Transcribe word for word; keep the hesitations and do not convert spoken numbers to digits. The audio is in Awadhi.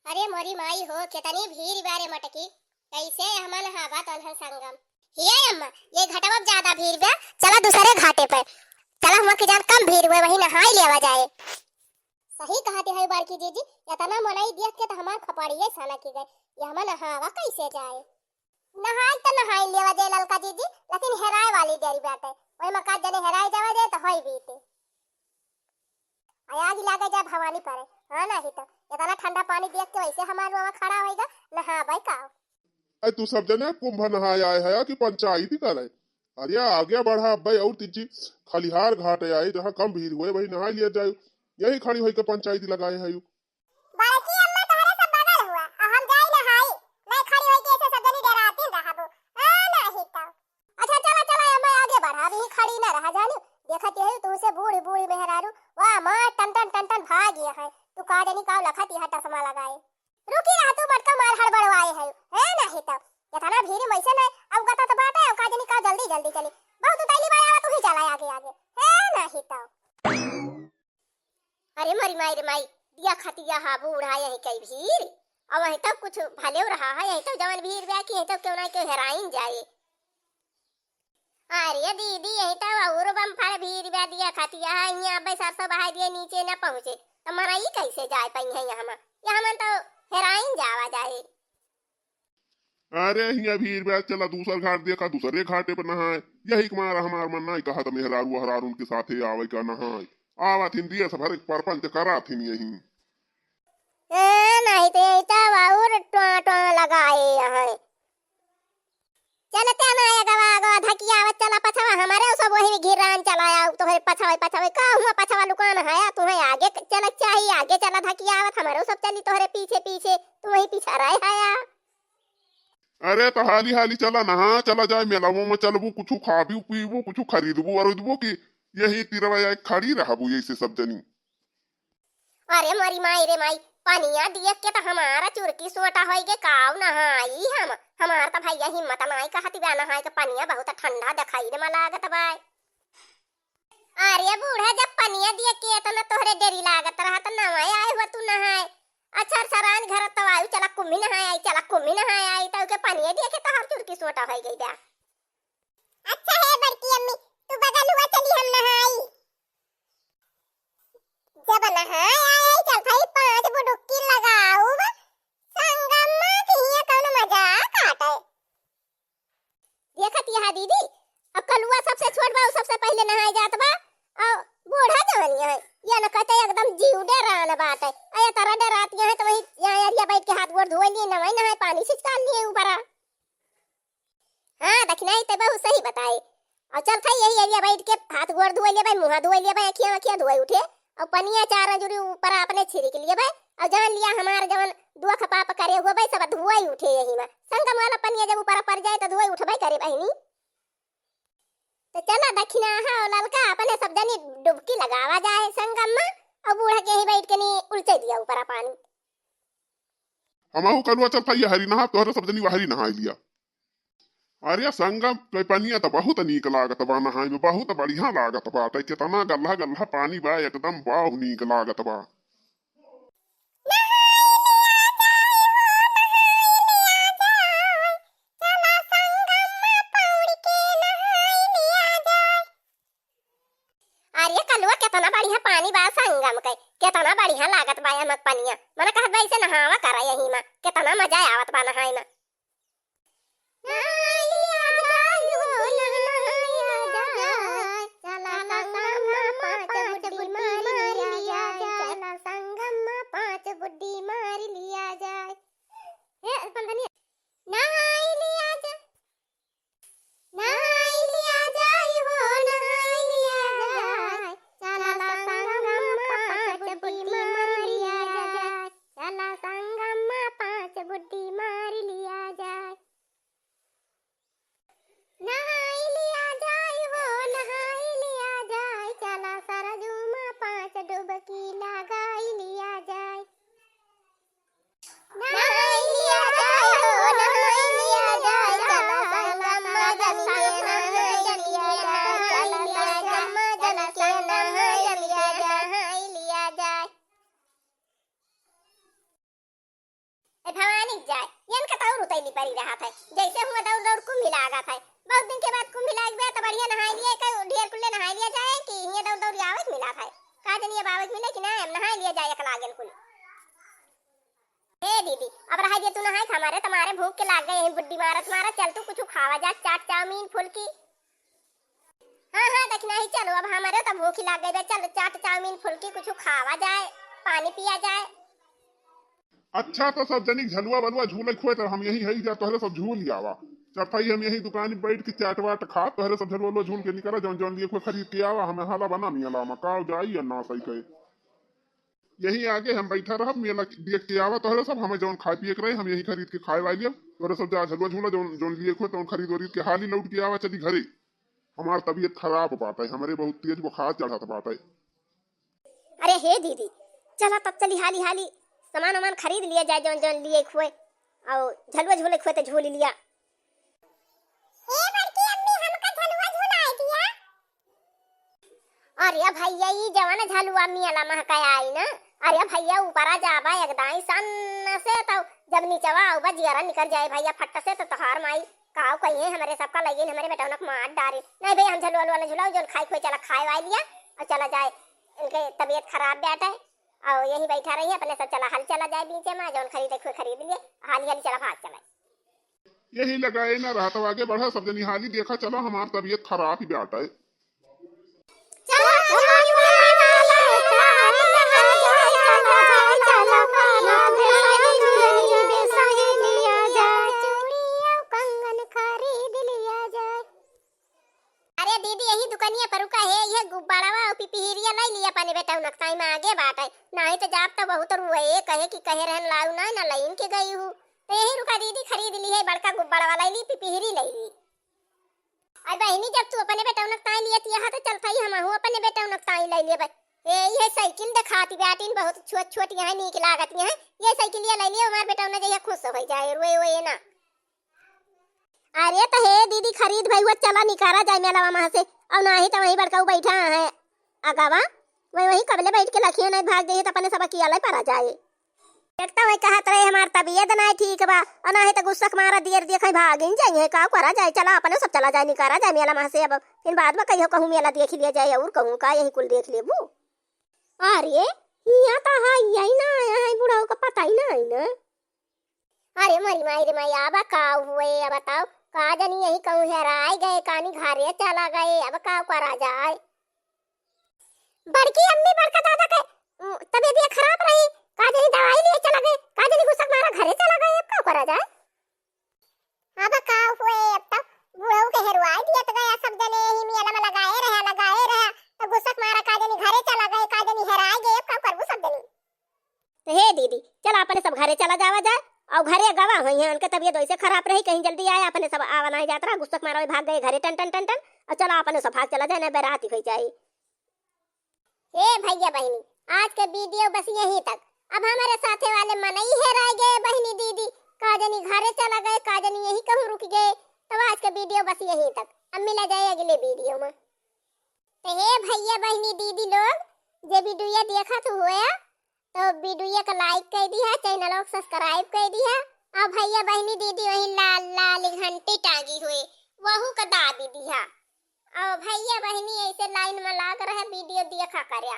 अरे मोरी माई हो, केतनी भीड़ बा रे मटकी, कैसे हमन हावा तोन्हन संगम। हे अम्मा, ये घटवा में ज्यादा भीड़ बा, चला दूसरे घाटे पे। चला, हुआँ की जान कम भीड़ हुए, वहीं नहाई लेवा जाए। सही कहत है बड़की जीजी, एतना मनई देख के तो हमार खपड़िए सनक गए, ये हमन नहावा कैसे जाए। नहाई तो नहाई लेवा जाए ललका जीजी, लेकिन हेराए वाली डेरी बाटे, वही में का जने हेराए जावा जाए तो होई बीते। आ आगी लागे जा भवानी परे, हाँ नहीं तो एतना ठंडा पानी देख के वैसे हमार रोवा खड़ा होइगा, नहाबै का। अरे तू सब जने कुंभ नहाए आए है कि पंचायती करे? अरे आगे बढ़ा अब्बे और तिज्जी खलिहार घाट आए जहाँ कम भीड़ हुए वही नहाए लिया जाए। यही खड़ी होई के पंचायती लगाए है। बड़की अम्मा तोहरे सब बगल हुआ, आ हम जाई नहाई। नहीं खड़ी होई के ऐसे सब जनी डरातीन रहबो। हाँ, नहीं तो। अच्छा, चला, चला, अम्मा आगे बढ़ा, अभी खड़ी ना रहा जानू। देखत यही तू से बूढ़ी, बूढ़ी मेहरारू, वाह, मार टन टन, टन टन भाग गया है। तू का जानी का लखत यहाँ टसमा लगाए। रुकी रहा तू, मटका मार हड़बड़वाए है, है नहीं तो। इतना भीड़ में ऐसे नहीं, अब गता तो बाटे, अब का जानी का जल्दी, जल्दी चली। बहुत उतैली बाई आवा, तू ही चला आगे, आगे, है नहीं तो। अरे मरी माई रे माई, दिया खतिया हा बूढ़ा यही कई भीड़। अब वहीं तक कुछ भले रहा है, यहीं तक जवन भीड़ बा कि यहीं तक क्यों ना क्यों हेराइन जाए। अरे दीदी, यहीं तक और बम फड़ भीड़ बा दिया खतिया है, यहाँ अबे सरसों बहाई दिए नीचे न पहुँचे, तो मनई कैसे जाए पाई है यहाँ में? यहाँ में तो हेराइन जावा जाए। अरे हियाँ भीड़ बा, चला दूसर घाट देखा, दूसरे घाटे पर नहाए। यही के मारा हमार मन नाई कहत मेहरारू वहरारू उनके साथे आवे का नहाए। आवत हिन दिया सब हर एक परपंच करात हिन यही। ए, नहीं तो यही तो और टों टों लगाए यहाँ। चलते ना आया गवा गवा धकिया आवत चला पछवा हमारे सब वही घिरान चला आउ तोहरे पछवा पछवा का हुआ पछवा लुकान है तुम्हें आगे चला चाहिए आगे चला धकिया आवत हमारे सब चली तोहरे पीछे पीछे तू वही पीछे रहे है। अरे तो हाली हाली चला नहा, चला जाए मेलावो में चलबू, कुछ खाबू पीबू, कुछ खरीदबू अरुदबू की यही तिरवा जाए खड़ी रहबू यही से सब जनी। अरे मोरी माई रे माई, पनिया देख के तो हमारा चुरकी सोटा होई गे, काऊ नहाई हम। हमार तो भैया हिम्मत नाई कहत बा नहाए के, पनिया बहुत ठंडा दिखाई दे मा लागत बा। अरे बूढ़ा, जब पनिया देख के इतना तोहरे डेरी लागत रहा तो नवाए आए हुआ तू नहाए। अच्छा सरान घर तो आयु, चला कुम्ही नहाए आई, चला कुम्ही नहाए आई, तो के पनिया देख के तोहार चुरकी सोटा होई गई बा। अच्छा है बड़की अम्मी, तू बगल हुआ चली हम नहाई। जब नहाए आए चल भाई पाँच बुडुक्की लगाऊ संगम्मा की हिया कौन मजाक आटे। देखत यहाँ दीदी, अब कलुआ सबसे छोट बा, उ सबसे पहले नहाए जात बा, और बूढ़ा जवन यहाँ, ये न कहते एकदम जीव डेरान बाटे। अरे तारा डेरात यहाँ है तो वही यहाँ एरिया बैठ के हाथ गोड़ धोए लिए, नवाई नहाए पानी छिचकाल लिए ऊपरा। हाँ दखिनाई ते बहुत सही बताए। और चल खाई यही एरिया बैठ के हाथ गोड़ धोए लिए भाई, मुँह धोए लिए भाई, अखियाँ अखियाँ धोए उठे और पनिया चार अंजुरी ऊपर अपने छिड़क लिए भाई। और जान लिया हमार जवन दुख पाप करे हुआ भाई सब धोए उठे यही में। संगम वाला पनिया जब ऊपर पड़ जाए तो धोए उठबे करे बहनी। तो चला दखिना हा और ललका अपने सब जनी डुबकी लगावा जाए संगम में और बूढ़ा के ही बैठ के नी उलचे दिया ऊपर पानी। हमहू कलुआ चल पाइए हरी नहा, तोहरे सब जनी वहरी नहाई लिया। अरे संगम के पनिया तो बहुत नीक लागत बा नहाए में, बहुत बढ़िया लागत बाटे। कितना गल्ला गल्ला पानी बा, एकदम बहुत नीक लागत बा। अरे कलुआ, केतना बढ़िया पानी बा संगम के, केतना बढ़िया लागत बा एमक पनिया। मन कहत बा, ऐसे नहावा करा यही मा, केतना मजा आवत बा नहाए मा। नहाई लिया जाए हो, नहाई लिया जाए। चला संगम मा पाँच बुड्डी मार लिया जाए। चला संगम मा पाँच बुड्डी मार लिया जाए। हे पंदनिया, नहाई लिया जाए। नहाई लिया जाए हो, नहाई लिया जाए। चला संगम मा पाँच बुड्डी मार लिया जाए। चला संगम मा पाँच बुड्डी मार लिया जाए। ए भवानी जाए, यन का तौर उतैली परी रहत है, जैसे हुआ दौड़ दौड़ कुंभी लागत है। बहुत दिन के बाद कुंभी लाग गया तो बढ़िया नहाई लिया, कई ढेर कुल्ले नहाई लिया जाए कि हियाँ दौड़ दौड़ आवत मिलत है। का जनी अब आवत मिले कि ना, हम नहाई लिया जाए एक लागेन कुल। हे दीदी, अब रहा दे तू नहाए, हमारे तुम्हारे भूख के लाग गए हैं, बुड्डी मारत मारत, चल तू कुछ खावा जा, चाट चाउमीन फुल्की। हाँ, हाँ, देखना ही, चलो, अब हमारे तो भूख ही लाग गई बे, चल, चाट, चाउमीन, फुल्की कुछ खावा जाए, पानी पिया जाए। अच्छा, तो सब जनी झलुआ बलुआ झूले खोए, तो हम यही है जा, तोहरे सब झूल ही आवा। चरथाई हम यही दुकान पे बैठ के चाट वाट खा, तोहरे सब झलुआ बलुआ झूल के निकला, जौन जौन लिए खोए खरीद के आवा, हमें हाला बना मियाला मा, का जाई या ना सही कहे। यही आगे हम बैठा रहब, मेला देख के आवा, तोहरे सब हमें जौन खाए पिए के रहे, हम यही खरीद के खाए वाली अब। तोहरे सब जा झलुआ झूला, जौन जौन लिए खोए, तौन खरीद वरीद के हाली लौट के आवा, चली घरे। हमार तबीयत खराब बाटे, हमरे बहुत तेज बुखार चढ़त बाटे। अरे हे दीदी, चला तब चली हाली हाली सामान वामान खरीद लिया जाए, जौन जौन लिए खोए, और झलुआ झूले खोए तो झूल लिया। ए बड़की अम्मी, हमका झलुआ झुलाए दिया। अरे भैया, ई जवन झलुआ मियाला महका आई ना, अरे भैया, ऊपरा जाबा एकदम सन से, तो जब नीचवा आउबा, जियरा निकर जाए भैया, फट से, तो तोहार माई काव कहिए, हमरे सबका लगिन, हमरे बेटौनक मार डारे। नहीं भैया, हम झलुआ उलुआ न झुलाओ, जौन खाई खोई चला खाए वाई लिया और चला जाए। इनके तबीयत खराब बाटे, और यही बैठा रही, अपने सब चला हल चला जाए बीचे में, जौन खरीदे खोए खरीद लिए, हाली हाली चला भाग चला। यही लगाए ना रहा, तो आगे बढ़ा सब जनी हाली, देखा चला हमार तबीयत खराब ही बाटे। अरे दीदी, यही दुकनिया पर रुका है, यह गुब्बारावा और पिपिहिरिया लाई लिया अपने बेटौनक ताई, में आगे बाटे। नाही तो जाब तो बहुत रुए, कहे कि कहे रहन लाऊ ना, ना लाइन के गई हूँ। तो यही रुका दीदी, खरीद ली है, बड़का गुब्बारावा लाई ली, पिपिहिरी लाई ली। अरे बहिनी, जब तू अपने बेटौनक ताई लियत यहाँ तो चल थई, हमहू अपने बेटौनक ताई लाई लेबै। ए, ये साइकिल देखाती बाटिन, बहुत छोट छोट यहाँ नीक लागत यहाँ। ये साइकिलिया लाई लिया, हमार बेटौना जइया खुश हो जाए, रोए वोए ना। अरे तो हे दीदी, खरीद भई हुआ, चला निकारा जाए मेलावा महाँ से। और नाही तो वही बड़का बैठा है अगावा, वही वही कबले बैठ के लखियो नहीं भाग जाइए तो अपने सब अकियाला परा जाए। एक तो वही कहत रहे हमार तबीयत नाही ठीक बा, और नाही तो गुस्सा के मारा दियर दिए कहीं भागिन जाइए, का करा जाए, चला अपने सब चला जाए, निकारा जाए मेला महाँ से। अब फिर बाद में कहियो कहूँ मेला देख लिया जाए और कहूँ का यही कुल देख लेबू। अरे हिया तो है, यही ना आया है, बुढ़ऊ का पता ही ना है ना। अरे मरी माई रे माई, अब का हुए, अब बताओ, का जनी यही कहूँ हेराय गए, कानी घरे चला गए, अब का करा जाए। बड़की अम्मी बड़का दादा के, उम, तबीयत ये खराब रही, का जनी दवाई लिए चला गए, का जनी गुस्सा के मारा घरे चला गए, अब का करा जाए। अब का हुए, अब तो बुढ़ऊ के हेरुआई दियत गया, सब जने यही मेला में लगाए रहा, लगाए रहा, तो गुस्सा के मारा का जनी घरे चला गए, का जनी हेराय गए, अब का करबू सब जनी। तो हे दीदी, चला अपने सब घरे चला जावा जाए, और घरे गवा होई हैं, उनके तबीयत वैसे खराब रही, कहीं जल्दी आए, अपने सब आवा नाही जात रहा, गुस्सा के मारा वही भाग गए घरे टन टन टन टन, और चला अपने सब भाग चला जाए, ना बेराती हो जाए। हे भैया बहिनी, आज के वीडियो बस यहीं तक। अब हमारे साथे वाले मनई हेराय गए बहिनी दीदी, का जनी घरे चला गए, का जनी यही कहूँ रुक गए। तो आज के वीडियो बस यहीं तक, अब मिला जाए अगले वीडियो में। तो हे भैया बहिनी दीदी लोग, जे वीडियो देखत हुए तो वीडियो का लाइक कर दिया, चैनल को सब्सक्राइब कर दिया। और भैया बहिनी दीदी वही लाल लाल घंटी टांगी हुए, वहू का दाबी दिया। और भैया बहिनी ऐसे लाइन में लाग रहे वीडियो देखा करया।